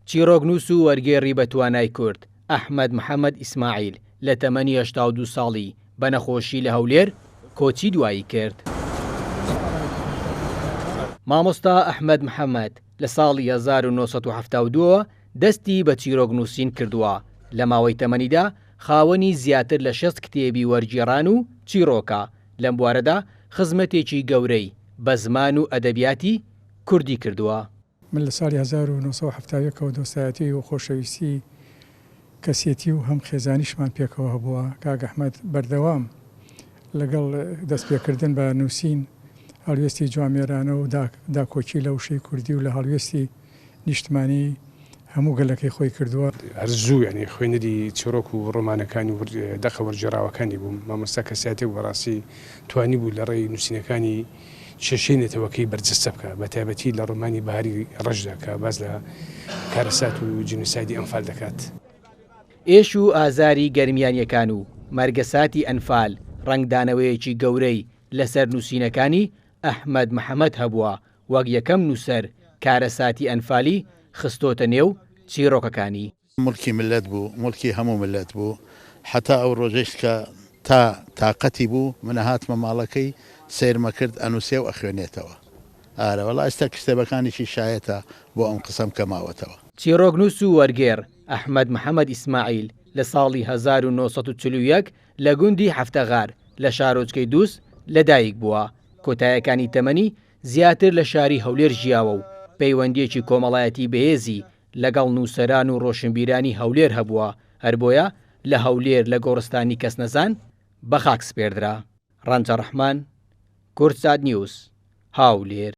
چیڕۆکنووس و وەرگێڕی بەتوانای کورد، ئەحمەد محەمەد ئیسماعیل، لە تەمەنی 82 ساڵی بە نەخۆشی لە هەولێر کۆچی دوایی کرد. مامۆستا ئەحمەد محەمەد لە ساڵی 1972 ەوە دەستی بە چیرۆکنووسین کردووە، لە ماوەی تەمەنیدا خاوەنی زیاتر لە 60 کتێبی وەرگێڕان و چیڕۆکە، لەم بوارەدا خزمەتێکی گەورەی بە زمان و ئەدەبیاتی کوردی کردووە. من لە ساڵی 1971 ەوە دۆستایەتی و خۆشەویستی کەسێتی و هەم خێزانیشمان پێکەوە هەبووە. کاک ئەحمەد بەردەوام لەگەڵ دەستپێکردن بە نووسین هەڵوێستی جوامێرانە و داکۆکی لە وشەی کوردی و لە هەڵوێستی نیشتمانی هەموو گەلەکەی خۆی کردووە. هەر زوو یانی خوێنەری چیڕۆک و ڕۆمانەکانی و دەقە وەرگێڕاوەکانی بووم. مامۆستا کەسایەتێک بوو بەڕاستی توانیبوو لە ڕێی نووسینەکانی کێشەی نەتەوەکەی بەرجەستە بکا، بە تایبەتی لە ڕۆمانی بەهاری ڕەشدا کە باس لە کارەسات و جینۆسایدی ئەنفال دەکات. ئێش و ئازاری گەرمیانییەکان و مەرگەساتی ئەنفال ڕەنگدانەوەیەکی گەورەی لەسەر نووسینەکانی ئەحمەد محەمەد هەبووە، وەک یەکەم نووسەر کارەساتی ئەنفالی خستۆتە نێو چیڕۆکەکانی. موڵکی میللەت بوو، موڵکی هەموو میللەت بوو، حەتا ئەو ڕۆژەیش کە تا تاقەتی بوو، من ئەهاتمە ماڵەکەی، سەیرمەکرد ئەنووسێ و ئەخوێنێتەوە. ئارە وەڵا ئێستا کتێبەکانیشی شایەتە بۆ ئەم قسەم کە ماوەتەوە. چیڕۆکنووس و وەرگێڕ، ئەحمەد محەمەد ئیسماعیل، لە ساڵی 1941 لە گوندی حەفتەغار لە شارۆچکەی دووز لەدایک بووە، کۆتایەکانی تەمەنی زیاتر لە شاری هەولێر ژیاوە و پەیوەندییەکی کۆمەڵایەتی بەهێزی لەگەڵ نووسەران و ڕۆشنبیرانی هەولێر هەبووە، هەر بۆیە لە هەولێر لە گۆڕستانی کەسنەزان بە خاک سپێردرا. ڕەنجە ڕەحمان، کوردسات نیوز، هاولێر.